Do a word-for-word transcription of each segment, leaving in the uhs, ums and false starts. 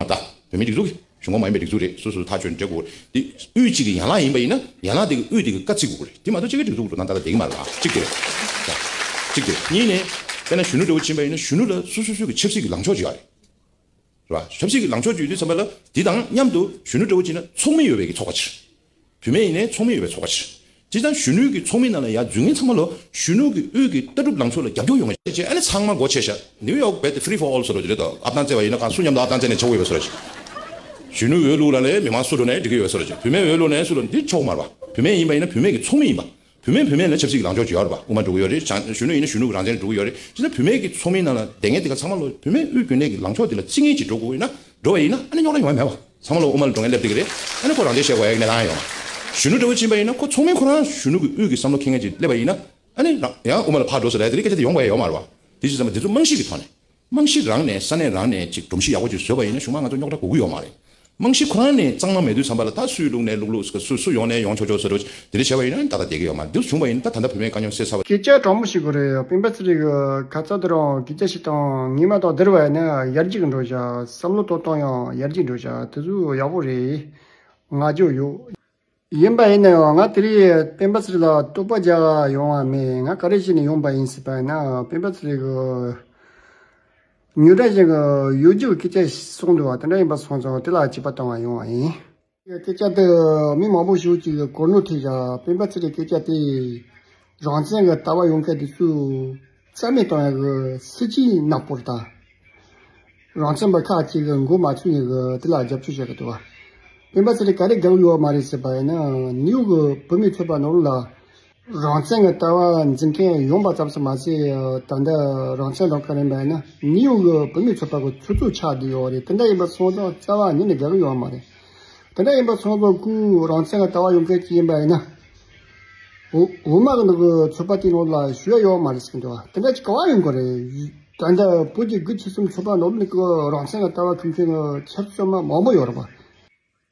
ད་བོད་མིའི་སྒྲིག་འཛུགས་ཀྱི་གཞུང་ཁོངས་མ་ཡིན་པའི་སྒྲིག་འཛུགས་རེད། སོ་སོ་ཐག་གཅོད་འབྲེལ་དགོས་རེད། དེ་དབུས་གཅིག་གི་ཡན་ལག་ཡིན་པ་ཡིན་ན་ཡན་ལག་དེ་གི་དབུས་དེ་གི་བཀའ་བརྩི་དགོས་རེད། དེ་མ་གཏོགས་ཅིག་གི་སྒྲིག་འཛུགས་འགྲོ་ན་ད་ལྟ་བསྡད་ཀྱི་མ་རེད་ལ། གཅིག་དེ་རེད། གཅིག་དེ་རེད། གཉིས་ནས་དཔེར་ན་གཞོན་ནུ་འདྲ་བོ་ཕྱིན་པ་ཡིན་ན་གཞོན་ནུ་ལ་སོ་སོ་སོ་གི་ཆབ་སྲིད་ཀྱི་ལངས་ཕྱོགས་ཅིག་ཡོད་རེད། རེད་བ། ཆབ་སྲིད་ཀྱི་ལངས་ཕྱོགས་ཅིག་ཡོད་དུས་ཙམ་པ་ལ་དེ་དང་མཉམ་དུ་གཞོན་ནུ་འདྲ་བོ་ཅིག་ན་ཚོགས་མི་ཡོད་པའི་གི་ཚོགས་པ་ཕྱིར། བུད་མེད་ཡིན་ནའི་ཚོགས་མི་ཡོད་པའི་ཚོགས་པ་ཕྱིར། དེ་ཙང་གཞོན་ནུའི་གི་ཚོགས་མི་ནང་ལ་ཡར་འཛུལ་མཁན་ཚང་མ་ལོ་གཞོན་ནུ་གི་དབུས་ཀྱི་ལྟ་གྲུབ་ལངས་ཕྱོགས་ལ་རྒྱབ་སྐྱོར་ཡོང་བ་བྱས་ཨ་ནི་ཚང་མ་སྒོ་ཕྱེ་བཞག་ནིའུ་ཡོག་རྦད་དེ་free for all་ཟེར་རོ་ཅི་རེད་དོ། ཨབ་ཏང་བཙལ་བ་ཡིན་ན་གང་སུ་མཉམ་དུ་ཨབ་ཏང་བཙལ་ནས་ཆོག་གི་ཡོད་པའི་བཟོ་འདྲ་ཅིག་གཞོན་ནུ་འོས་བླུགས་ལ་ལས་མི་མང་སུ་འགྲོ་ནའི་འགྲིག་གི་ཡོད་པའི་བཟོ་འདྲ་ཅིག་བུད་མེད་འོས་བླུགས་ནའི་སུ་འགྲོ་འདི་ཆོག་མ་རེད་བ། བུད་མེད་ཡིན་པ་ཡིན་ན་བུད་མེད་ཀྱི་ཚོགས་མི་ཡིན་པ། བུད་མེད་བུད་མེད་ལ་ཆབ་སྲིད་ཀྱི་ལངས་ཕྱོགས་ཅིག་ཡོད་རེད་པ། དབུ་མ་འགྲོ་གི་ཡོད་རེད། གཞོན་ནུ་ཡིན་ན་གཞོན་ནུ་རང་བཙན་འགྲོ་གི་ཡོད་རེད། བྱས་ན་བུད་མེད་ཀྱི་ཚོགས་མི་ནང་ལ་བསྡད་མཁན་དེ་ག་ཚང་མ་ལོ་བུད་མེད་དབུས་རྒྱུན་ལས་ཀྱི་ལངས་ཕྱོགས་དེ་ལ་བརྩི་མཁན་ཅིག་འགྲོ་དགོས་ཡིན་ན་འགྲོ་བ་ཡིན་ན་ཨ་ནི་རྙོག་དྲ་ཡོང་བ་མེད་པ། ཚང་མ་ལོ་དབུ་མ་ལ་འགྲོ་མཁན་སླེབས་བསྡད་ཀྱི་རེད། ཨ་ནི་ཁོ་རང་བཙན་བཤད་དགོས་ཡ་གི་གནས་སྟངས་ཡོད་མ་རེད། གཞོན་ནུ་འདྲ་བོ་ཕྱིན་པ་ཡིན་ན་ཁོ་ཚོགས་མི་ཁོ་རང་གཞོན་ནུ་གི་དབུས་ཀྱི་བསམ་བློ་འཁྱེར་མཁན་ཅིག་སླེབས་པ་ཡིན་ན་ཨ་ནི་རང་ཡང་དབུ་མ་ལ་ཕར་འགྲོ་ཟེར་ལ་དེ་རིང་སྐད་ཆ་དེ་ཡོང་དགོས་ཡ་ཡོད་མ་རེད་བ། དེ་ཅི་ཙམ་པ་འདི་ཚོ་རྨང་གཞི་གི་ཐོག་ནས། རྨང་གཞི་རང་ནས་ས་གནས་རང་ནས་ཅིག་སྒྲོམ་གཞི་ཡག་པོ་ཅིག་བཟོས་པ་ཡིན་ན་གཞུག་མ་ང་ཚོ་རྙོག་དྲ་དགོས་ཀྱི་ཡོད་མ་རེད། རྨང་གཞི་ཁོ་རང་ནས་གཙང་མ་མེད་དུས་ཙམ་པ་ལ་ད་སུའི་ལུགས་ནས་ལུགས་ལུགས་སུ་སུ་ཡོང་ནས་ཡོང་ཆོག་ཆོག་ཟེར་རོ་དེ་འདྲ་བྱས་པ་ཡིན་ན་ད་ལྟ་བསྡད་ཀྱི་ཡོད་མ་རེད། འདི་བྱུང་བ་ཡིན་ན་ད་ད་ལྟ་བུད་མེད་དཀའ་རྙོག་སེལ་ཚར་བ། སྐད་ཆ་དྲང་མོ་ཞིག་གོ་རེད། སྤེན་པ་ཚེ་རིང་གི་ཁ་ཚ་དེ་རང་སྐད་ཆ་ཞིག་དང་ངེས་མ་དང་བསྡུར་བ་ཡིན་ན་ཡར་རྒྱས་ཀྱི་འགྲོ་བྱ་བསམ་བློ་གཏོང་སྟངས་ཡང་ཡར་རྒྱས་འགྲོ་བྱ་དེ་ཚོ་ཡག་པོ་རེད། ང་ཚོ་ཡོད། ཡིན་པ་ཡིན་ན་ཡང་ང་དེ་རིང་སྤེན་པ་ཚེ་རིང་ལ་དོགས་པ་རྒྱག་ཡོང་བ་མེད། ང་ག་རེ་བྱས་ནས་ཡོང་པ་ཡིན་ཟེར་པ་ཡིན་ན་སྤེན་པ་ཚེ་རིང་གི་ཉོ་གྲྭ་ཞིག་གི་ཡོད་རྒྱུ་གི་སྐད་ཆ་གསུངས་འདུག་བ། དེ་འདྲ་ཡིན་པ་སོང་ཙང་དེ་ལ་དཔྱད་པ་བཏང་བ་ཡོང་བ་ཡིན། སྐད་ཆ་དེ་མི་མང་པོ་ཞིག་ཅིག་གི་གོ་ནོར་ཐེབས་བཞག་སྤེན་པ་ཚེ་རིང་སྐད་ཆ་དེ་རང་བཙན་གི་ལྟ་བ་ཡོད་མཁན་དེ་ཚོས་རྩ་མེད་བཏང་ཡག་གི་སྲིད་ཇུས་ནག་པོ་རེད་ད། རང་བཙན་པ་ཁག་ཅིག་གིས་མགོ་མ་ཚོས་ནས་གི་དེ་ལ་རྒྱབ་སྐྱོར་བྱེད་གི་འདུག་བ། སྤེན་པ་ཚེ་རིང་ག་རེ་དགའ་གི་ཡོད་མ་རེད་ཟེར་བ་ཡིན་ན་ནིའུ་གི་བུད་མེད་ཚོགས་པ་ནང་ལོགས་ལ་རང་བཙན་གི་ལྟ་བ་འཛིན་མཁན་ཡོང་པ་ཙམ་ཞིག་མ་ཟད་ད་ལྟ་རང་བཙན་རང་ཁ་རན་པ་ཡིན་ན་ནིའུ་གི་བུད་མེད་ཚོགས་པ་གི་ཚོགས་གཙོ་ཆགས་བསྡད་ཡོད་རེད། དེ་འདྲ་ཡིན་པ་སོང་ཙང་རྩ་བ་ཉིད་ནས་དགའ་གི་ཡོད་མ་རེད། དེ་འདྲ་ཡིན་པ་སོང་ཙང་ཁོས་རང་བཙན་གི་ལྟ་བ་ཡོད་མཁན་ཅིག་ཡིན་པ་ཡིན་ན། འོ་འོ་མ་གི་ནང་གི་ཚོགས་པ་དེའི་ནང་ལ་ཞུགས་ཡ་ཡོད་མ་རེད་ཟེར་གི་འདུག་བ། དེ་འདྲ་ཅིག་ག་བ་ཡོང་གི་རེད། ད་ལྟ་བོད་ཀྱི་དགུ་བཅུ་གསུམ་ཚོགས་པ་ནང་ནས་གི་རང་བཙན་གི་ལྟ་བ་ཁུར་མཁན་གི་ཆབ་སྲིད་པ་མང་པོ་ཡོད་རེད་བ།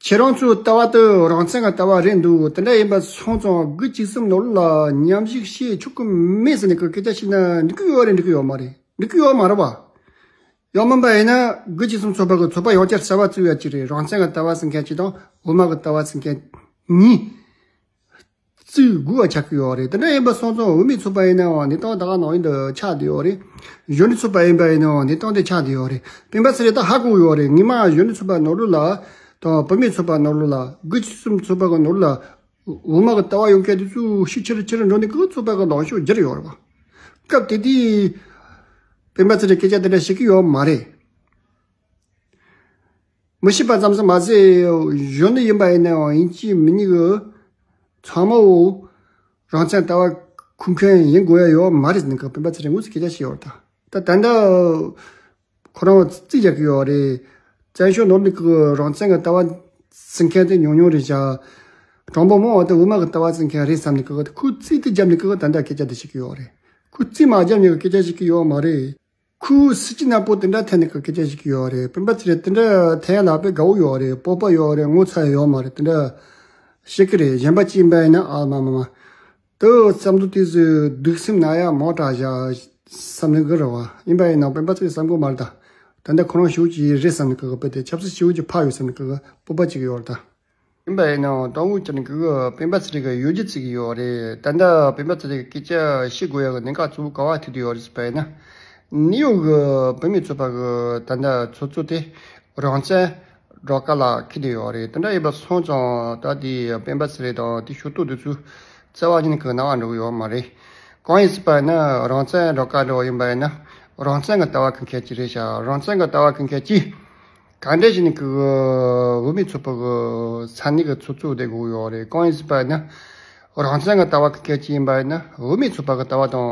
ཁྱེད་རང་ཚོའི་ལྟ་བ་དེ་རང་བཙན་གི་ལྟ་བ་རེད་འདུག་དེ་འདྲ་ཡིན་པ་སོང་ཙང་དགུ་བཅུ་གསུམ་ནང་ལ་མཉམ་ཞུགས་བྱེད་ཆོག་གི་མེད་ཟེར་ནས་གི་སྐད་ཆ་བཤད་ན་འགྲིག་གི་ཡོད་རེད། འགྲིག་གི་ཡོད་མ་རེད། འགྲིག་གི་ཡོད་མ་རེད་བ། ཡང་མིན་པ་ཡིན་ན་དགུ་བཅུ་གསུམ་ཚོགས་པ་གི་ཚོགས་པ་ཡང་བསྐྱར་གསར་པ་བཙུགས་ཡ་གཅིག་རེད། རང་བཙན་གི་ལྟ་བ་ཟེར་མཁན་གཅིག་དང་འོ་མ་གི་ལྟ་བ་ཟེར་མཁན་གཉིས་བཙུགས་དགོས་པ་ཆགས་ཀྱི་ཡོད་རེད། དེ་འདྲ་ཡིན་པ་སོང་ཙང་བོད་མིའི་ཚོགས་པ་ཡིན་ནའང་གནས་སྟངས་ད་ག་ནང་བཞིན་དུ་ཆགས་བསྡད་ཡོད་རེད། གཞོན་ནུ་ཚོགས་པ་ཡིན་པ་ཡིན་ནའང་གནས་སྟངས་དེ་ཆགས་བསྡད་ཡོད་རེད། སྤེན་པ་ཚེ་རིང་ད་ཧ་གོ་ཡོད་རེད། ངས་མ་གཞོན་ནུ་ཚོགས་པ་ནོར་ལུ་ལ་དང་བུད་མེད་ཚོགས་པ་ནོར་ལུ་ལ་དགུ་བཅུ་གསུམ་ཚོགས་པ་གི་ནོར་ལུ་ལ་འོ་མ་གི་ལྟ་བ་ཡོད་མཁན་དེ་ཚོ་ཤུགས་ཆེ་རུ་ཆེ་རུ་འགྲོ་ནས་ཁོའི་ཚོགས་པ་གི་ལངས་ཕྱོགས་བསྒྱུར་ཡོད་རེད་བ། སྐབས་དེ་དུས་སྤེན་པ་ཚེ་རིང་སྐད་ཆ་དེ་འདྲ་བཤད་ཀྱི་ཡོད་མ་རེད། མི་ཤེས་པ་ཙམ་ཞིག་མ་ཟད་གཞོན་ནུ་ཡིན་པ་ཡིན་ནའང་ཡིན་གཅིག་མིན་གཉིས་ཀྱི་ཚང་མ་འོ་རང་བཙན་ལྟ་བ་ཁུར་མཁན་ཡིན་དགོས་ཡ་ཡོད་མ་རེད་ཟེར་ནས་ཀྱི་སྤེན་པ་ཚེ་རིང་དངོས་སུ་སྐད་ཆ་བཤད་ཡོད་རེད་ད། ད་ད་ལྟ་ཁོ་རང་རྩིས་རྒྱག་གི་ཡོད་རེད། བཙན་བྱོལ་ནང་ནས་ཀྱི་རང་བཙན་གྱི་ལྟ་བ་ཟེར་མཁན་དེ་ཉུང་ཉུང་རེད་བཞག་གྲངས་འབོར་མང་བ་དེ་འོ་མ་གི་ལྟ་བ་ཟེར་མཁན་རེད་བསམ་ནས་ཀྱི་ཁོས་རྩིས་དེ་བརྒྱབ་ནས་ཀྱི་ད་ལྟ་སྐད་ཆ་དེ་བཤད་ཀྱི་ཡོད་རེད། ཁོས་རྩིས་མ་བརྒྱབ་ནས་ཀྱི་སྐད་ཆ་བཤད་ཀྱི་ཡོད་མ་རེད། ཁོས་སྲིད་ཇུས་ནག་པོ་དེ་འདྲ་འཐེན་ནས་ཀྱི་སྐད་ཆ་བཤད་ཀྱི་ཡོད་རེད། སྤེན་པ་ཚེ་རིང་དེ་འདྲ་འཐེན་ཡ་ལ་དཔེ་དགའ་བོ་ཡོད་རེད། སྤོབས་པ་ཡོད་རེད། ངོ་ཚ་ཡ་ཡོད་མ་རེད། དེ་འདྲ་བཤད་ཀྱི་རེད། གཞན་པ་ཅིག་ཡིན་པ་ཡིན་ན་ཨ་མ་མ་མ། དེ་བསམ་བློ་དེ་ཚོས་སྡུག་སེམས་ན་ཡ་མང་དྲགས་བཞག་བསམ་ནས་གི་རེད་བ། ཡིན་པ་ཡིན་ནའང་སྤེན་པ་ཚེ་རིང་བསམ་གི་མ་རེད་ད། ད་ལྟ་ཁོ་རང་ཞེ་པོ་ཅིག་རེད་བསམ་ནས་གི་དཔེ་དེ་ཆབ་སྲིད་ཞེ་པོ་ཅིག་ཕར་ཡོད་བསམ་ནས་གི་སྤོབས་པ་ཅིག་ཡོད་རེད་ད། ཡིན་པ་ཡིན་ནའང་དང་པོ་བྱས་ནས་གི་སྤེན་པ་ཚེ་རིང་གི་ཡོད་རྒྱུ་བརྩི་གི་ཡོད་རེད། ད་ལྟ་སྤེན་པ་ཚེ་རིང་གི་སྐད་ཆ་བཤད་དགོས་ཡ་གི་གནད་འགག་གཙོ་བོ་ག་བ་ཐུག་བསྡད་ཡོད་རེད་ཟེར་བ་ཡིན་ན། ནིའུ་ཡོག་གི་བུད་མེད་ཚོགས་པ་གི་ད་ལྟ་ཚོགས་གཙོ་དེ་རང་བཙན་སྒྲོག་ག་ལ་འཁེལ་བསྡད་ཡོད་རེད། དེ་འདྲ་ཡིན་པ་སོང་ཙང་ད་དེ་སྤེན་པ་ཚེ་རིང་དང་དེ་ཤོག་ཐོག་དེ་ཚོ་རྩ་བ་ཉིད་ནས་གི་སྣང་བ་འགྲོ་གི་ཡོད་མ་རེད། གང་ཡིན་ཟེར་བ་ཡིན་ན་རང་བཙན་སྒྲོག་ག་འགྲོ་བ་ཡིན་པ་ཡིན་ན་རང་བཙན་གི་ལྟ་བ་ཁུར་མཁན་ཅིག་རེད་ཤག་རང་བཙན་གི་ལྟ་བ་ཁུར་མཁན་ཅིག་ག་འདྲ་ཞིག་ནི་གི་བུད་མེད་ཚོགས་པ་གི་ས་གནས་གི་ཚོགས་གཙོ་བསྡད་དགོས་ཡོད་རེད། གང་ཡིན་ཟེར་བ་ཡིན་ན་རང་བཙན་གི་ལྟ་བ་ཁུར་མཁན་ཅིག་ཡིན་པ་ཡིན་ན་བུད་མེད་ཚོགས་པ་གི་ལྟ་བ་དང་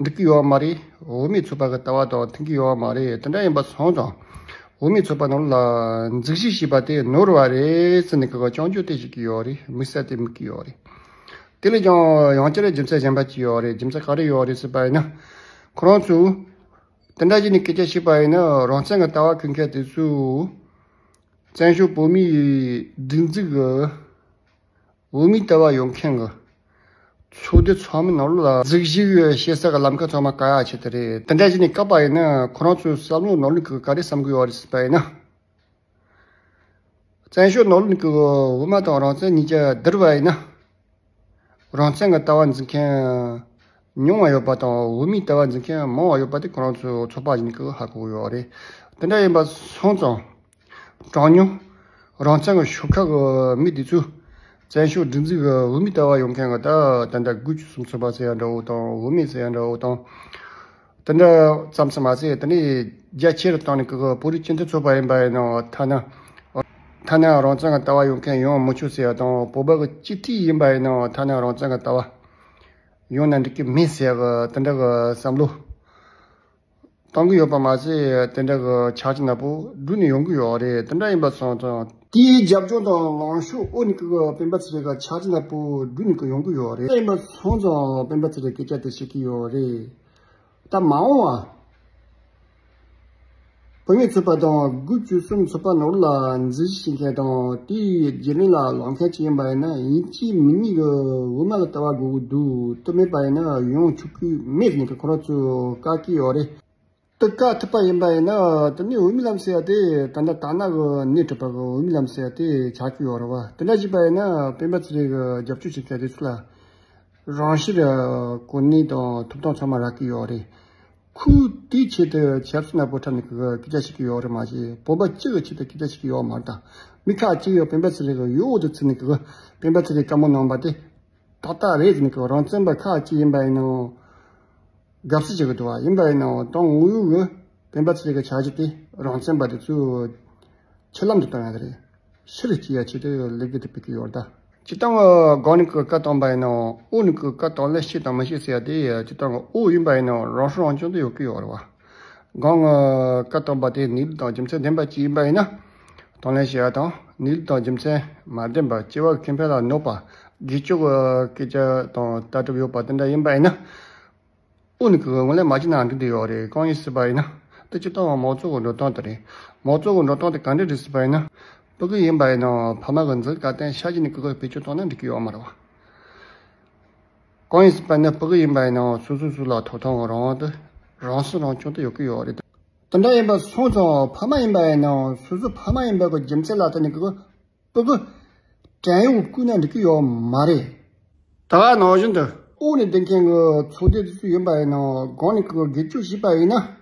འགྲིག་གི་ཡོད་མ་རེད། བུད་མེད་ཚོགས་པ་གི་ལྟ་བ་དང་མཐུན་གི་ཡོད་མ་རེད། དེ་འདྲ་ཡིན་པ་སོང་ཙང་བུད་མེད་ཚོགས་པ་ནང་ལ་འཛུལ་ཞུགས་བྱས་པ་དེ་ནོར་བ་རེད་ཟེར་ནས་གི་སྐྱོན་བརྗོད་དེ་བྱེད་ཀྱི་ཡོད་རེད། དམིགས་བསལ་དེ་དམིགས་ཀྱི་ཡོད་རེད། དེ་ལས་ཀྱང་ཡང་བསྐྱར་རྒྱུ་མཚན་གཞན་པ་ཅིག་ཡོད་རེད། རྒྱུ་མཚན་ག་རེ་ཡོད་རེད་ཟེར་བ་ཡིན་ན་ཁོ་རང་ཚོས་དེ་འདྲ་བྱས་ནས་སྐད་ཆ་བཤད་པ་ཡིན་ན་རང་བཙན་གྱི་ལྟ་བ་ཁུར་མཁན་དེ་ཚོས་བཙན་བྱོལ་བོད་མིའི་སྒྲིག་འཛུགས་ཀྱི་འོས་མིའི་ལྟ་བ་ཡོད་མཁན་གྱི་ ཚོགས་སྡེ་ཚང་མའི་ནང་ལོགས་ལ་གཟིགས་ཞིབ་བྱེད་ས་གི་ལམ་ཁ་ཚང་མ་བཀག་ཡ་ཆེད་དུ་རེད། དེ་འདྲ་བྱས་ནས་བཀག་པ་ཡིན་ན་ཁོ་རང་ཚོའི་བསམ་བློའི་ནང་ལོགས་ཀྱི་ག་རེ་བསམ་གི་ཡོད་རེད་ཟེར་བ་ཡིན་ན། བཙན་བྱོལ་ནང་ལོགས་ཀྱི་དབུ་མ་དང་རང་བཙན་གཉིས་ཆ་བསྡུར་བ་ཡིན་ན། རང་བཙན་གྱི་ལྟ་བ་འཛིན་མཁན་ཉུང་བ་ཡོད་པ་དང་དབུ་མའི་ལྟ་བ་འཛིན་མཁན་མང་བ་ཡོད་པ་དེ་ཁོ་རང་ཚོའི་ཚོགས་པ་ཡིན་གྱི་ཧ་གོ་གི་ཡོད་རེད། དེ་འདྲ་ཡིན་པ་སོང་ཙང་། གྲངས་ཉུང་། རང་བཙན་གྱི་ཤོག་ཁག་གི་མི་དེ་ཚོས་བཙན་བྱོལ་སྒྲིག་འཛུགས་ཀྱི་དབུ་མའི་ལྟ་བ་ཡོད་མཁན་གྱི་ད་ད་ལྟ་དགུ་བཅུ་གསུམ་ཚོགས་པ་ཟེར་ཡ་འདྲ་བོ་དང་དབུ་མའི་ཟེར་ཡ་འདྲ་བོ་དང་། དེ་འདྲ་ཙམ་ཙམ་མ་ཟད་དེ་ནས་རྒྱ་ཆེ་རུ་བཏང་ནས་ཀྱི་བོད་རིགས་སྤྱི་མཐུན་ཚོགས་པ་ཡིན་པ་ཡིན་ནའང་ཐ་ན། ཐ་ན་རང་བཙན་གྱི་ལྟ་བ་ཡོད་མཁན་ཡོང་མི་ཆོག་ཟེར་ཡ་དང་བོད་པ་གི་སྤྱི་འཐུས་ཡིན་པ་ཡིན་ནའང་ཐ་ན་རང་བཙན་གྱི་ལྟ་བ་ཡོང་ན་འགྲིག་གི་མེད་ཟེར་ཡ་གི་དེ་འདྲ་གི་བསམ་བློ། གཏོང་གི་ཡོད་པ་མ་ཟད་དེ་འདྲ་གི་ཆ་རྐྱེན་ནག་པོ་བསྒྲུབས་ནས་ཡོང་གི་ཡོད་རེད། དེ་འདྲ་ཡིན་པ་སོང་ཙང་དེའི་རྒྱབ་ལྗོངས་དང་ལངས་ཕྱོགས་འོག་ནས་ཀྱི་སྤེན་པ་ཚེ་རིང་གི་ཆ་རྐྱེན་ནག་པོ་བསྒྲུབས་ནས་ཀྱི་ཡོང་གི་ཡོད་རེད། དེ་ཡིན་པ་སོང་ཙང་སྤེན་པ་ཚེ་རིང་སྐད་ཆ་དེ་བཤད་ཀྱི་ཡོད་རེད། ད་མ་འོངས་པ། བུད་མེད་ཚོགས་པ་དང་དགུ་བཅུ་གསུམ་ཚོགས་པ་ནང་ལ་འཛུལ་ཞུགས་བྱེད་མཁན་དང་དེའི་རྒྱུན་ལས་ལ་ལངས་མཁན་ཅིག་ཡིན་པ་ཡིན་ན་ཡིན་གཅིག་མིན་གཉིས་ཀྱི་དབུ་མ་གི་ལྟ་བ་དགོས་ཀྱི་འདུག་དེ་མེད་པ་ཡིན་ན་ཡོང་ཆོག་གི་མེད་ཟེར་ནས་ཀྱི་ཁོ་རང་ཚོས་བཀག་གི་ཡོད་རེད། དེ་བཀག་ཐུབ་པ་ཡིན་པ་ཡིན་ན་དེ་ནས་དབུ་མའི་ལམ་ཟེར་ཡ་དེ་ད་ལྟ་དར་ནག་གི་སྣེ་ཁྲིད་པ་གི་དབུ་མའི་ལམ་ཟེར་ཡ་དེ་ཆགས་ཀྱི་ཡོད་རེད་བ། དེ་འདྲ་བྱས་པ་ཡིན་ན་སྤེན་པ་ཚེ་རིང་གི་རྒྱབ་སྐྱོར་བྱེད་མཁན་དེ་ཚོ་ལ་རང་ཤེད་གོ་གནས་དང་ཐོབ་ཐང་ཚང་མ་རག་གི་ཡོད་རེད། ཁོས་དེའི་ཆེད་དུ་ཆབ་སྲིད་ནག་པོ་འཁྲབ་ནས་སྐད་ཆ་བཤད་ཀྱི་ཡོད་རེད་མ་གཞི་བོད་པ་སྤྱི་གི་ཆེད་དུ་སྐད་ཆ་བཤད་ཀྱི་ཡོད་མ་རེད་ད། མི་ཁག་ཅིག་ཡོད་སྤེན་པ་ཚེ་རིང་གི་ཡོད་དུ་ཚུད་ནས་སྐད་སྤེན་པ་ཚེ་རིང་བཀའ་མོལ་གནང་པ་དེ་ཏག་ཏག་རེད་ཟེར་ནས་སྐད་རང་བཙན་པ་ཁག་ཅིག་ཡིན་པ་ཡིན་ནའང་དགའ་བསུ་བྱེད་ཀྱི་འདུག་བ། ཡིན་པ་ཡིན་ནའང་ད་དངོས་ཡོད་ཀྱི་སྤེན་པ་ཚེ་རིང་གི་འཆར་གཞི་དེ་རང་བཙན་པ་དེ་ཚོས་ཕྱི་ལམ་དུ་བཏང་ཡ་དེ་རེད། ཕྱིར་སྐྱེལ་ཡ་ཆེད་དུ་ལས་འགུལ་དེ་སྤེལ་གྱི་ཡོད་ད། སྤྱིར་བཏང་གི་སྒང་ནས་ཀྱི་བཀའ་བཏང་པ་ཡིན་ནའང་འོག་ནས་ཀྱི་བཀའ་གཏོང་ལེན་བྱེད་དང་མི་བྱེད་ཟེར་ཡ་དེ་སྤྱིར་བཏང་གི་འོག་ཡིན་པ་ཡིན་ནའང་རང་སྲིད་རང་སྐྱོང་དུ་ཡོད་ཀྱི་ཡོད་རེད་བ། སྒང་གི་བཀའ་བཏང་པ་དེ་གནས་ལུགས་དང་རྒྱུ་མཚན་ལྡན་པ་ཅིག་ཡིན་པ་ཡིན་ན་གཏོང་ལེན་བྱེད་ཡ་དང་གནས་ལུགས་དང་རྒྱུ་མཚན་མ་ལྡན་པ་སྐྱེ་བ་ཁེ་ཕན་ལ་གནོད་པ་དགེ་སྐྱོ་གི་སྐད་ཆ་དང་ལྟ་གྲུབ་ཡོད་པ་དེ་འདྲ་ཡིན་པ་ཡིན་ན། འོག་ནས་ཀྱི་ངོས་ལེན་མ་བྱས་ན་འགྲིག་གི་ཡོད་རེད། གང་ཡིན་ཟེར་བ་ཡིན་ན། དེ་སྤྱིར་བཏང་མང་གཙོ་གི་འགྲོ་སྟངས་དེ་རེད། མང་གཙོ་གི་འགྲོ་སྟངས་དེ་ག་འདྲ་རེད་ཟེར་བ་ཡིན་ན། ཕྲུ་གུ་ཡིན་པ་ཡིན་ནའང་ཕ་མ་གི་མཛུབ་གུ་བསྟན་ཤ་གཅིག་ནས་ཀྱི་བེད་སྤྱོད་བཏང་ན་འགྲིག་གི་ཡོད་མ་རེད་བ། གང་ཡིན་ཟེར་བ་ཡིན་ན་ཕྲུ་གུ་ཡིན་པ་ཡིན་ནའང་སོ་སོ་སོ་ལ་ཐོབ་ཐང་གི་རང་དབང་དེ་རང་སྲིད་རང་སྐྱོང་དེ་ཡོད་ཀྱི་ཡོད་རེད། དེ་འདྲ་ཡིན་པ་སོང་ཙང་ཕ་མ་ཡིན་པ་ཡིན་ནའང་སོ་སོ་ཕ་མ་ཡིན་པ་གི་རྒྱུ་མཚན་ལ་བརྟེན་ནས་ཀྱི་ཕྲུ་གུ་བྲན་གཡོག་བརྐུས་ན་འགྲིག་གི་ཡོད་མ་རེད། ད་ག་ནང་བཞིན་དུ་འོག་ནས་བསྡད་མཁན་གྱི་ཚོགས་སྡེ་དེ་ཚོ་ཡིན་པ་ཡིན་ནའང་སྒང་ནས་ཀྱི་སྒེར་གཅོད་བྱས་པ་ཡིན་ན།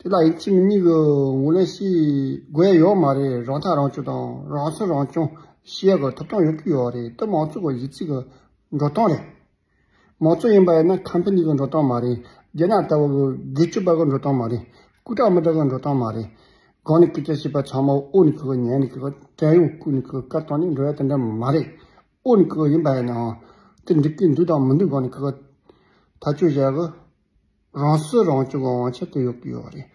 དེ་ལ་ཡིན་གཅིག་མིན་གཉིས་ཀྱི་ངོས་ལེན་བྱེད་དགོས་ཡ་ཡོད་མ་རེད། རང་ཐག་རང་གཅོད་དང་རང་སྲིད་རང་སྐྱོང་བྱེད་ཡ་གི་ཐོབ་ཐང་ཡོད་ཀྱི་ཡོད་རེད། དེ་མང་གཙོ་གི་གཞི་རྩའི་གི་འགྲོ་སྟངས་རེད། མང་གཙོ་ཡིན་པ་ཡིན་ན་ཁམ་ཕ་ནི་གི་འགྲོ་སྟངས་མ་རེད། རྒྱ་ནག་ལྟ་བུ་གི་སྒེར་གཅོད་པ་གི་འགྲོ་སྟངས་མ་རེད། སྐུ་དྲག་མི་དྲག་གི་འགྲོ་སྟངས་མ་རེད། སྒང་ནས་སྐད་ཆ་བཤད་པ་ཚང་མ་འོག་ནས་ཁུ་གི་ཉན་ནས་ཁུ་གི་བྲན་གཡོག་བརྐུས་ནས་ཁུ་གི་བཀའ་བཏང་ནས་འགྲོ་ཡ་དེ་འདྲ་མ་རེད། འོག་ནས་ཁུ་གི་ཡིན་པ་ཡིན་ནའང་དེ་འགྲིག་གི་འདུག་དང་མི་འདུག་སྒང་ནས་ཁུ་གི་ཐག་གཅོད་བྱ་གི་རང་སྲིད་རང་སྐྱོང་གི་དབང་ཆ་དེ་ཡོད་ཀྱི་ཡོད་རེད།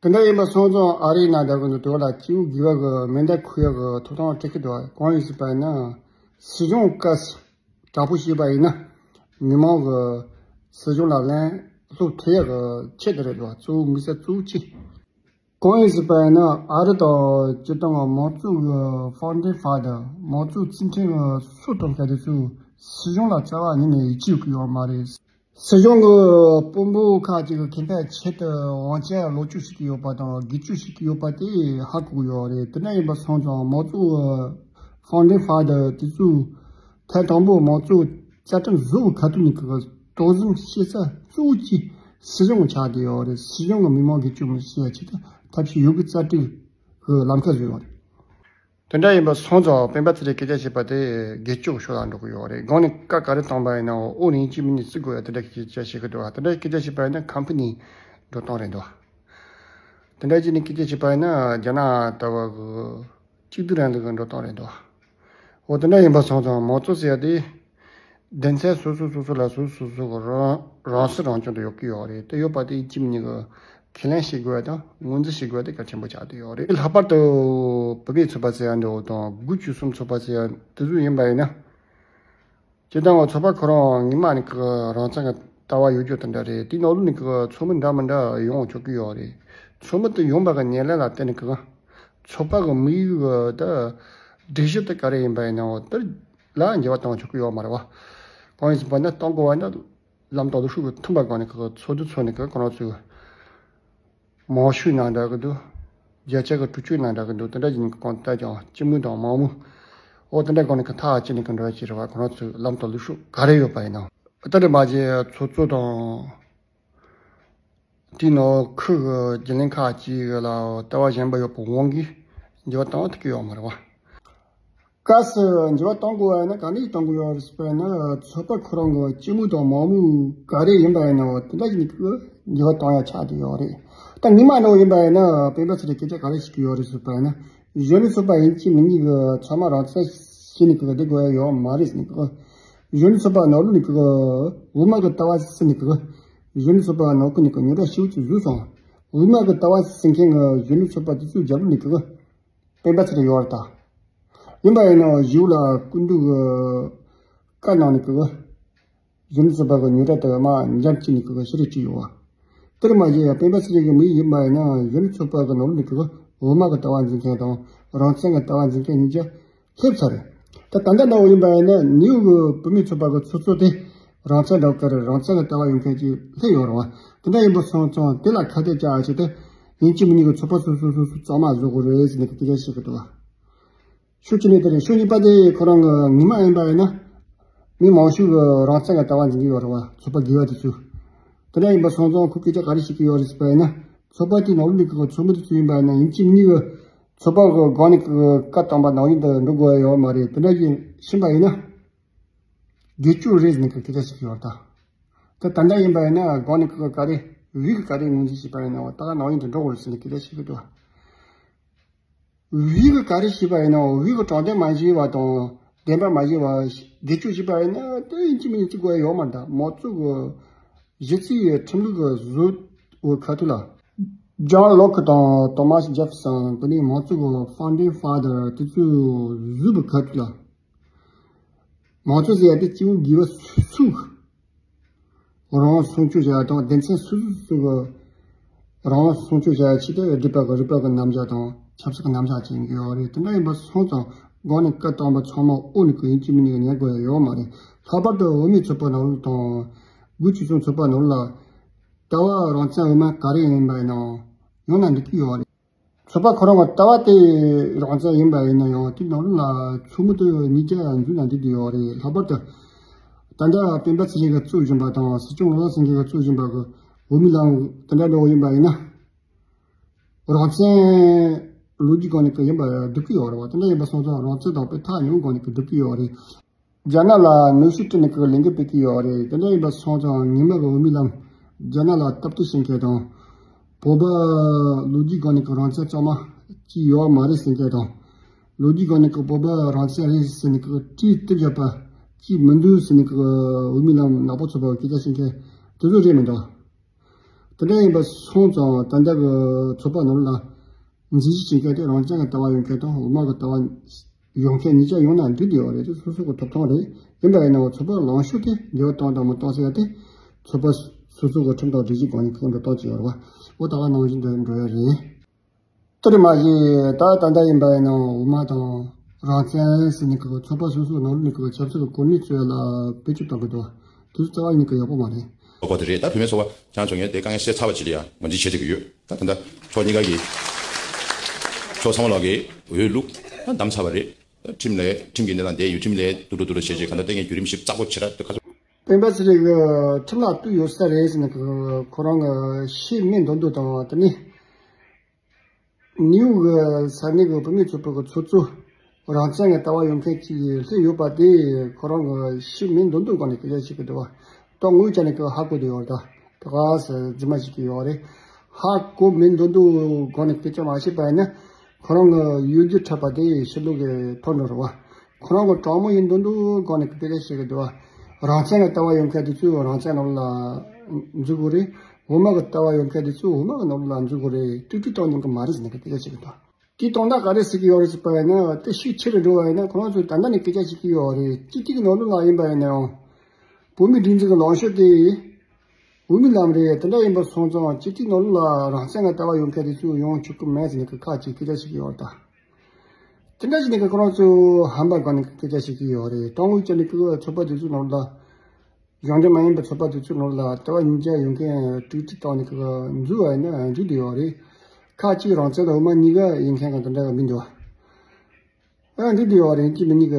དེ་འདྲ་ཡིན་པ་སོང་ཙང་ཨ་རིའི་ནང་དེ་གི་འདུག་དེ་བ་ལ་སྐྱེས་བུ་དགེ་བ་གི་མེ་མདའ་ཁུར་ཡ་གི་ཐོབ་ཐང་སྤྲད་ཀྱི་འདུག་གང་ཡིན་ཟེར་བ་ཡིན་ན། སྲིད་གཞུང་བཀའ་དྲག་པོ་བྱས་པ་ཡིན་ན། མི་མང་གི་སྲིད་གཞུང་ལ་ལན་སློག་ཐུབ་ཡ་གི་ཆེད་དུ་རེད་འདུག་གཙོ་བོ་དམིགས་བསལ་གཙོ་བོ་གཅིག་གང་ཡིན་ཟེར་བ་ཡིན་ན་ཨ་རི་དང་སྤྱིར་བཏང་གི་མང་གཙོ་གི་ཕའུན་ཌིང་ཕ་དར་མང་གཙོ་རྩིས་ཁྲིམས་གི་སྲོལ་གཏོད་མཁན་དེ་ཚོས་སྲིད་གཞུང་ལ་རྩ་བ་ཉིད་ནས་ཡིད་ཆེས་ཡོད་ཀྱི་ཡོད་མ་རེད། སྲིད་གཞུང་གི་དཔོན་པོ་ཁག་ཅིག་གི་ཁེ་ཕན་ཆེད་དུ་དབང་ཆ་ལོག་སྤྱོད་བྱེད་ཀྱི་ཡོད་པ་དང་སྒེར་གཅོད་བྱེད་ཀྱི་ཡོད་པ་དེ་ཧ་གོ་གི་ཡོད་རེད། དེ་འདྲ་ཡིན་པ་སོང་ཙང་མང་གཙོ་གི་ཕའུན་ཌིང་ཕ་དར་དེ་ཚོས་ཐེངས་དང་པོ་མང་གཙོ་རྩ་ཁྲིམས་བཟོ་བའི་ཁ་ཐུག་ནས་གི་དོ་དམ་བྱེད་ས་གཙོ་བོ་གཅིག་སྲིད་གཞུང་ཆགས་བསྡད་ཡོད་རེད། སྲིད་གཞུང་གི་མི་མང་སྒེར་གཅོད་མི་བྱེད་ཡ་ཆེད་དུ་ཐབས་ཤེས་ཡོད་རྒུ་རྩལ་སྤྲུགས་གི་ལམ་ཁ་བཟོས་ཡོད་རེད། དེ་འདྲ་ཡིན་པ་སོང་ཙང་སྤེན་པ་ཚེ་རིང་སྐད་ཆ་བཤད་པ་དེ་སྒེར་གཅོད་ཕྱོགས་ལ་འགྲོ་གི་ཡོད་རེད། སྒང་ནས་བཀའ་ག་རེ་བཏང་པ་ཡིན་ནའང་འོག་ནས་ཡིན་གཅིག་མིན་གཉིས་བརྩི་དགོས་ཡ་དེ་འདྲ་སྐད་ཆ་བཤད་གི་འདུག་དེ་འདྲ་སྐད་ཆ་བཤད་པ་ཡིན་ན་ཁམ་ཕ་ནིའི་འགྲོ་སྟངས་རེད་འདུག་དེ་འདྲ་བྱས་ནས་སྐད་ཆ་བཤད་པ་ཡིན་ན་རྒྱ་ནག་ལྟ་བུ་གི་གཅིག་སྡུད་རིང་ལུགས་ཀྱི་འགྲོ་སྟངས་རེད་འདུག་འོ་དེ་འདྲ་ཡིན་པ་སོང་ཙང་མང་གཙོ་ཟེར་ཡ་དེ་སྡེ་ཚན་སོ་སོ་སོ་སོ་ལ་སོ་སོ་སོ་སོ་གི་རང་རང་སྲིད་རང་སྐྱོང་དུ་ཡོད་ཀྱི་ཡོད་རེད། དེ་ཡོད་པ་དེ་ཡིན་གཅིག་མིན་གཉིས་གི་ཁས་ལེན་བྱེད་དགོས་ཡ་དང་ངོས་འཛིན་བྱེད་དགོས་ཡ་དེ་གལ་ཆེན་པོ་ཆགས་བསྡད་ཡོད་རེད། ལྷག་པར་དུ་བུད་མེད་ཚོགས་པ་ཟེར་ཡ་འདྲ་བོ་དང་དགུ་བཅུ་གསུམ་ཚོགས་པ་ཟེར་ཡ་དེ་ཚོ་ཡིན་པ་ཡིན་ན། སྤྱིར་བཏང་བ་ཚོགས་པ་ཁོ་རང་སྔོན་མ་ནས་ཀྱི་རང་བཙན་གྱི་ལྟ་བ་ཡོད་རྒྱུ་དེ་འདྲ་རེད། དེའི་ནང་ལོགས་ནས་ཀྱི་ཚོགས་མི་འདྲ་མི་འདྲ་ཡོང་ཆོག་གི་ཡོད་རེད། ཚོགས་མི་དེ་ཡོང་པ་གི་ཉེར་ལེན་ལ་བརྟེན་ནས་ཀྱི་ཚོགས་པ་གི་དམིགས་ཡུལ་གི་ད་སྒྲིག་གཞི་དེ་ག་རེ་ཡིན་པ་ཡིན་ནའང་དེ་ལ་འགྱུར་བ་གཏོང་ཆོག་གི་ཡོད་མ་རེད་བ། གང་ཡིན་ཟེར་བ་ན་གཏོང་དགོས་བ་ན་ལམ་དང་ལུགས་སྲོལ་གྱི་མཐུན་པ་སྒང་ནས་ཀྱི་ཚོགས་འདུ་ཚོགས་ནས་ཀྱི་ཁོ་རང་ཚོའི་མང་ཤོས་ནང་འདྲ་གི་འདུག་བརྒྱ་ཆ་གི་དྲུག་ཅུ་ནང་འདྲ་གི་འདུག་དེ་འདྲ་ཡིན་གི་གང་ལྟར་ཀྱང་སྤྱི་མོས་དང་མང་མོས། འོ་དེ་འདྲ་སྒང་ནས་ཀྱི་ཐག་བཅད་ནས་ཀྱི་འགྲོ་ཡ་ཅིག་རེད་བ། ཁོ་རང་ཚོའི་ལམ་དང་ལུགས་སྲོལ་ག་རེ་ཡོད་པ་ཡིན་ནའང་། ད་རེས་མ་གཞི་ཚོགས་གཙོ་དང་དེའི་ནང་ཁུལ་གྱི་རྒྱུན་ལས་ཁག་ཅིག་ལ་ལྟ་བ་གཞན་པ་ཡོད་པའི་དབང་གིས་འགྱུར་བ་བཏང་ཐུབ་ཀྱི་ཡོད་མ་རེད་བ། སྐབས་སུ་འགྱུར་བ་གཏོང་དགོས་པ་ཡིན་ན་ག་འདྲ་ཞིག་གཏོང་དགོས་ཡོད་རེད་ཟེར་བ་ཡིན་ན། ཚོགས་པ་ཁོ་རང་གི་སྤྱི་མོས་དང་མང་མོས་ག་རེ་ཡིན་པ་ཡིན་ནའང་དེ་འདྲ་ཞིག་ནས་ཀྱི་འགྱུར་བ་གཏོང་ཡ་ཆགས་བསྡད་ཡོད་རེད། ད་སྔོན་མ་འདྲ་བོ་ཡིན་པ་ཡིན་ན་སྤེན་པ་ཚེ་རིང་སྐད་ཆ་ག་རེ་བཤད་ཀྱི་ཡོད་རེད་ཟེར་བ་ཡིན་ན། གཞོན་ནུ་ཚོགས་པ་ཡིན་གཅིག་མིན་གཉིས་ཀྱི་ཚང་མ་རང་བཙན་བྱས་ནས་ཀྱི་བསྡད་དགོས་ཡ་ཡོད་མ་རེད་ཟེར་ནས་ཀྱི། གཞོན་ནུ་ཚོགས་པ་ནང་ལོགས་ནས་ཀྱི་འོག་མ་གི་ལྟ་བ་ཟེར་ནས་ཀྱི། གཞོན་ནུ་ཚོགས་པ་ནང་ཁུལ་ནས་ཀྱི་རྙོག་དྲ་ཞེ་པོ་ཅིག་བཟོས་སོང་། འོག་མ་གི་ལྟ་བ་ཟེར་མཁན་གྱི་གཞོན་ནུ་ཚོགས་པ་དེ་ཚོའི་རྒྱབ་ལོགས་ནས་ཀྱི་སྤེན་པ་ཚེ་རིང་ཡོད་རེད་ད། ཡིན་པ་ཡིན་ནའང་གཞུག་ལ་སྐུ་མདུན་གྱིས་བཀའ་གནང་ནས་ཀྱི་གཞོན་ནུ་ཚོགས་པ་གི་རྙོག་དྲ་དེ་མར་འཇམ་བྱས་ནས་ཀྱི་ཕྱིར་བྲོས་བཅུག་ཡོད་བ། དེར་མ་ཟད་སྤེན་པ་ཚེ་རིང་གི་མི་ཡིན་པ་ཡིན་ན་གཞོན་ནུ་ཚོགས་པ་གི་ནང་ལོགས་ནས་ཀྱི་འོག་མ་གི་ལྟ་བ་འཛིན་མཁན་དང་རང་བཙན་གྱི་ལྟ་བ་འཛིན་མཁན་གཉིས་ཀ་སླེབས་ཚར་རེད། ད་ད་ལྟ་འདྲ་བོ་ཡིན་པ་ཡིན་ན་ནིའུ་གི་བུད་མེད་ཚོགས་པ་གི་ཚོགས་གཙོ་དེ་རང་བཙན་འདྲ་བོ་ག་རེ་རང་བཙན་གྱི་ལྟ་བ་ཡོད་མཁན་ཅིག་སླེབས་ཡོད་རེད་བ། དེ་འདྲ་ཡིན་པ་སོང་ཙང་དེ་ལ་ཁ་གཏད་བཅག་ཆེད་དུ་ཡིན་གཅིག་མིན་གཉིས་ཀྱི་ཚོགས་པ་སོ་སོ་སོ་སོ་གཙང་མ་བཟོ་དགོས་རེད་ཟེར་ནས་ཀྱི་སྐད་ཆ་བཤད་ཀྱི་འདུག་བ། ཕྱོགས་གཅིག་ནས་དེ་རེད། ཕྱོགས་གཉིས་པ་དེ་ཁོ་རང་གི་ངོ་མ་ཡིན་པ་ཡིན་ན། མི་མང་ཤོས་ཀྱི་རང་བཙན་གྱི་ལྟ་བ་འཛིན་གྱི་ཡོད་རེད་བ། ཚོགས་པ་སྒེར་བ་དེ་ཚོས། དེ་འདྲ་ཡིན་པ་སོང་ཙང་ཁོས་སྐད་ཆ་ག་རེ་བཤད་ཀྱི་ཡོད་རེད་ཟེར་བ་ཡིན་ན། ཚོགས་པ་དེའི་ནང་ལོགས་ནས་ཀྱི་ཚོགས་མི་དེ་ཚོ་ཡིན་པ་ཡིན་ན་ཡིན་གཅིག་མིན་གཉིས་ཀྱི་ཚོགས་པ་གི་སྒང་ནས་ཀྱི་བཀའ་བཏང་པ་ནང་བཞིན་དུ་འགྲོ་དགོས་ཡ་ཡོད་མ་རེད། དེ་འདྲ་ཡིན་ཕྱིན་པ་ཡིན་ན། སྒེར་གཅོད་རེད་ཟེར་ནས་ཀྱི་སྐད་ཆ་བཤད་ཀྱི་ཡོད་རེད་ད། ད་ད་ལྟ་ཡིན་པ་ཡིན་ན་སྒང་ནས་ཀྱི་ག་རེ་འོས་ཀྱི་ག་རེ་ངོས་འཛིན་བྱས་པ་ཡིན་ན་ད་ག་ནང་བཞིན་དུ་འགྲོ་དགོས་རེད་ཟེར་ནས་སྐད་ཆ་བཤད་ཀྱི་འདུག་བ། འོས་ཀྱི་ག་རེ་བྱས་པ་ཡིན་ན་འོས་ཀྱི་དྲང་བདེན་མ་བྱས་པ་དང་བདེན་པ་མ་བྱས་པ་སྒེར་གཅོད་བྱས་པ་ཡིན་ན་དེ་ཡིན་གཅིག་མིན་གཅིག་དགོས་ཡ་ཡོད་མ་རེད་ད། མང་གཙོ་གི་གཞི་རྩའི་ཁྲིམས་ལུགས་ཀྱི་བཟོ་བའི་ཁ་ཐུག་ལ། ཇོན་ལོག་དང་ཐོ་མཱས་ཇེ་ཧྥི་སན་དེ་ནས་མང་གཙོ་གི་ཕའུན་ཌིང་ཕ་དར་དེ་ཚོས་བཟོས་པའི་ཁ་ཐུག་ལ། མང་གཙོ་ཟེར་ཡ་དེ་སྤྱི་བོ་དགེ་བ་སུ་ཚུགས། རང་སྲུང་སྐྱོབ་བྱ་ཡ་དང་སྡེ་ཚན་སོ་སོ་སོ་སོ་གི་རང་སྲུང་སྐྱོབ་བྱ་ཡ་ཆེད་དུ་སྒྲིག་པ་གི་རིག་པ་གི་རྣམ་གཞག་དང་ཆབ་སྲིད་ཀྱི་རྣམ་གཞག་ཅིག་ཡིན་གྱི་ཡོད་རེད། དེ་འདྲ་ཡིན་པ་སོང་ཙང་སྒང་ནས་བཀའ་བཏང་པ་ཚང་མ་དབུ་ནས་ཀྱི་ཡིན་གཅིག་མིན་གཉིས་ཀྱི་ཉན་དགོས་ཡ་ཡོད་མ་རེད། ལྷག་པར་དུ་བུད་མེད་ཚོགས་པ་ནང་ལོགས་དང་དགུ་བཅུ་གསུམ་ཚོགས་པ་ནང་ལོགས་ལ་ལྟ་བ་རང་བཙན་འོས་མ་ག་རེ་ཡིན་པ་ཡིན་ནའང་ཡོང་ན་འགྲིག་གི་ཡོད་རེད། ཚོགས་པ་ཁོ་རང་གི་ལྟ་བ་དེ་རང་བཙན་ཡིན་པ་ཡིན་ན་ཡང་དེ་ནང་ལོགས་ལ་ཚོགས་མི་དེ་ཉིས་བརྒྱ་འཛུལ་ན་འགྲིག་གི་ཡོད་རེད། ལྷག་པར་དུ་ད་ལྟ་སྤེན་པ་ཚེ་རིང་གིས་གཙོས་བཞིན་པ་དང་སྲིད་སྐྱོང་ནོར་བཟང་སེང་གེ་གིས་གཙོས་བཞིན་པ་གི་འོས་མི་ལངས་དེ་འདྲ་འདྲ་བོ་ཡིན་པ་ཡིན་ན། རང་བཙན་ལོ་རྒྱུས་སྒང་ནས་ཀྱི་ཡིན་པ་འགྲིག་གི་ཡོད་རེད་བ། དེ་འདྲ་ཡིན་པ་སོང་ཙང་རང་བཙན་དང་དཔེ་ཐག་ཉེ་བོ་སྒང་ནས་ཀྱི་འགྲིག་གི་ཡོད་རེད། རྒྱ་ནག་ལ་གནོན་ཤུགས་སྤྲད་ནས་ཀྱི་ལས་འགུལ་སྤེལ་གྱི་ཡོད་རེད། དེ་འདྲ་ཡིན་པ་སོང་ཙང་ཉི་མ་གི་འོས་མི་ལངས་རྒྱ་ནག་ལ་སྟབས་བདེ་བྱེད་མཁན་དང་། བོད་པ་ལོ་རྒྱུས་སྒང་ནས་ཀྱི་རང་བཙན་གཙང་མ་ཅིག་ཡོད་མ་རེད་ཟེར་མཁན་དང་། ལོ་རྒྱུས་སྒང་ནས་ཀྱི་བོད་པ་རང་བཙན་རེད་ཟེར་ནས་ཀྱི་གྲས་གཏུབ་བཞག་པ་ཅིག་མི་འདུག་ཟེར་ནས་ཀྱི་འོས་མི་ལངས་ནག་པོ་ཚོགས་པ་སྐད་ཆ་བཤད་མཁན་དེ་ཚོ་རེད་མི་འདུག་དེ་འདྲ་ཡིན་པ་སོང་ཙང་ད་ལྟ་གི་ཚོགས་པ་ནང་ལ་འཛིན་གཞི་བྱེད་མཁན་དེ་རང་བཙན་གྱི་ལྟ་བ་ཡོད་མཁན་དང་འོག་མ་གི་ལྟ་བ་ཡོད་མཁན་གཉིས་ཆ་ཡོང་ན་འགྲིག་བསྡད་ཡོད་རེད། དེ་སོ་སོ་གི་ཐོབ་ཐང་རེད། ཡིན་པ་ཡིན་ནའང་ཚོགས་པ་ལངས་ཤོག་དེ་འགྱུར་བ་གཏོང་དང་མི་གཏོང་ཟེར་ཡ་དེ་ཚོགས་པ་སོ་སོ་གི་ཁྲིམས་དང་སྒྲིག་གཞི་སྒང་ནས་ཁག་འགྲོ་གཏོང་བྱས་ཡོད་རེད་བ། འོ་ད་ག་ནང་བཞིན་དུ་འགྲོ་ཡ་རེད། དེ་རེད་མ་གཞི་ད་ད་ལྟ་ཡིན་པ་ཡིན་ནའང་འོག་མ་དང་རང་བཙན་ཟེར་ནས་ཀྱི་ཚོགས་པ་སོ་སོའི་ནང་ལོགས་ནས་ཀྱི་ཆབ་སྲིད་ཀྱི་གོ་གནས་རྩོད་ཡ་ལ་བེད་སྤྱོད་གཏོང་གི་འདུག་དེ་ཚོ་རྩ་བ་ཉིད་ཀྱི་ཡག་པོ་མ་རེད། ཁོ་དེ་རེད། ད་བུད་མེད་ཚོགས་པ་ཆང་བྱུང་ཡས་དེ་དཀའ་ངལ་སེལ་ཚར་བ་ཅིག་ལ་ཡ་ངོས་འཛིན་བྱེད་ཐུབ་ཀྱི་ཡོད། ད་ད་ལྟ་ཕྱོགས་གཉིས་ཀ་གི་ཕྱོགས་ཚང་མ་ལོག་གི་འོས་བླུགས་ད་བདམས་ཚར་བ་རེད། ད་ཁྲིམས་ལས་ཁྲིམས་ཀྱི་གནས་སྟངས་དེ་ཡུལ་ཁྲིམས་ལས་དུ་དུ་དུ་དུ་བྱེད་ཅིག་ག་ད་ལྟ་ངས་བརྒྱུད་རིམ་ཞིབ་ཚགས་པོ་བྱེད་ར་དུ་ཁ་སོ། སྤེན་པ་ཚེ་རིང་གི་ཁྲིམས་ལ་གཏུག་ཡོད་ས་རེད་ཟེར་ནས་ཁོ་རང་གི་ཤེས་མེད་མདོག་མདོག་དང་དེ་ནས། ནིའུ་གི་ས་གནས་ཀྱི་བུད་མེད་ཚོགས་པ་གི་ཚོགས་གཙོ་རང་བཙན་གྱི་ལྟ་བ་ཡོད་མཁན་ཅིག་སླེབས་ཡོད་པ་དེ་ཁོ་རང་གི་ཤེས་མེད་མདོག་མདོག་སྒང་ནས་སྐད་ཆ་བཤད་ཀྱི་འདུག་བ། ད་ངོས་ཀྱང་ནས་ཀྱི་ཧ་གོ་བསྡད་ཡོད་རེད། ད་ག་ས་རྫུན་མ་བཤད་ཀྱི་ཡོད་རེད། ཧ་གོ་མེད་མདོག་མདོག་སྒང་ནས་སྐད་ཆ་མ་བཤད་པ་ཡིན་ན་ཁོ་རང་གི་ཡུལ་རྒྱུ་འཕྲད་པ་དེ་ཕྱི་ལོགས་ཀྱི་ཐོན་འགྲོ་རེད་བ། ཁོ་རང་གི་དྲང་མོ་ཡིན་མདོག་མདོག་སྒང་ནས་ཀྱི་སྐད་ཆ་བཤད་ཀྱི་འདུག་བ། རང་བཙན་གྱི་ལྟ་བ་ཡོད་མཁན་དེ་ཚོས་རང་བཙན་ནང་ལ་འཛུལ་དགོས་རེད། འོག་མ་གི་ལྟ་བ་ཡོད་མཁན་དེ་ཚོས་འོག་མ་གི་ནང་ལ་འཛུལ་དགོས་རེད། ཏིག་ཏིག་གཏོང་མྱོང་གི་མ་རེད་ཟེར་ནས་སྐད་ཆ་བཤད་ཀྱི་འདུག་དེའི་དོན་དག་ག་རེ་ཟེར་གྱི་ཡོད་རེད་ཟེར་བ་ཡིན་ན་དེ་ཤུགས་ཆེ་རུ་འགྲོ་བ་ཡིན་ན་ཁོ་རང་ཚོས་ད་ལྟ་ནས་སྐད་ཆ་བཤད་ཀྱི་ཡོད་རེད། སྤྱི་འཐུས་ཀྱི་ནང་ལོགས་ལ་ཡིན་པ་ཡིན་ན་ཡང་བོད་མིའི་སྒྲིག་འཛུགས་ཀྱི་ལངས་ཕྱོགས་དེ་འོས་མི་ལངས་རེད། དེ་འདྲ་ཡིན་པ་སོང་ཙང་སྤྱི་འཐུས་ནང་ལོགས་ལ་རང་བཙན་གྱི་ལྟ་བ་ཡོད་མཁན་དེ་ཚོས་ཡོང་ཆོག་གི་མེད་ཟེར་ནས་ཁག་ཅིག་སྐད་ཆ་བཤད་ཀྱི་ཡོད་རེད་ད། དེ་འདྲ་བྱས་ནས་ཁོ་རང་ཚོས་ཧམ་པ་སྒང་ནས་སྐད་ཆ་བཤད་ཀྱི་ཡོད་རེད། དང་པོ་བྱས་ནས་ཚོགས་པ་དེ་ཚོའི་ནང་ལ་ གཞུང་འབྲེལ་མ་ཡིན་པའི་ཚོགས་པ་དེ་ཚོའི་ནང་ལ་ལྟ་བ་གཉིས་ཆ་ཡོད་མཁན་དཀྲུག་ཁྲིག་བཏང་ནས་ཁོ་འཛུལ་བ་ཡིན་ན་འགྲིག་བསྡད་ཡོད་རེད། ཁ་གཅིག་རང་བཙན་དང་དབུ་མ་གཉིས་ཀ་ཡིན་མཁན་གང་དེ་འདྲ་གི་མི་འདུག་བ། ཨ་འགྲིག་བསྡད་ཡོད་རེད། གཅིག་མིན་གཉིས་ཀ་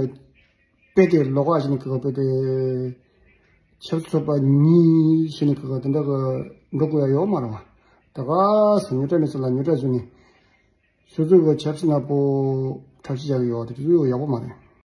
དཔེ་དེ་ལོགས་ཀ་བྱས་ནས་ཁོ་དཔེ་དེ་ཆབ་སྲིད་ཚོགས་པ་གཉིས་བྱས་ནས་ཁོ་དེ་འདྲ་གི་འགྲོ་དགོས་ཡ་ཡོད་མ་རེད་བ། ད་ག་སེ་ཉོ་གྲ་མེད་ས་ལ་ཉོ་གྲ་བཟོས་ནས་སོ་སོའི་གི་ཆབ་སྲིད་ནག་པོ་འཁྲབ་ཁྲིད་བྱ་གི་ཡོད་དེ་དེ་ཚོ་ཡག་པོ་མ་རེད།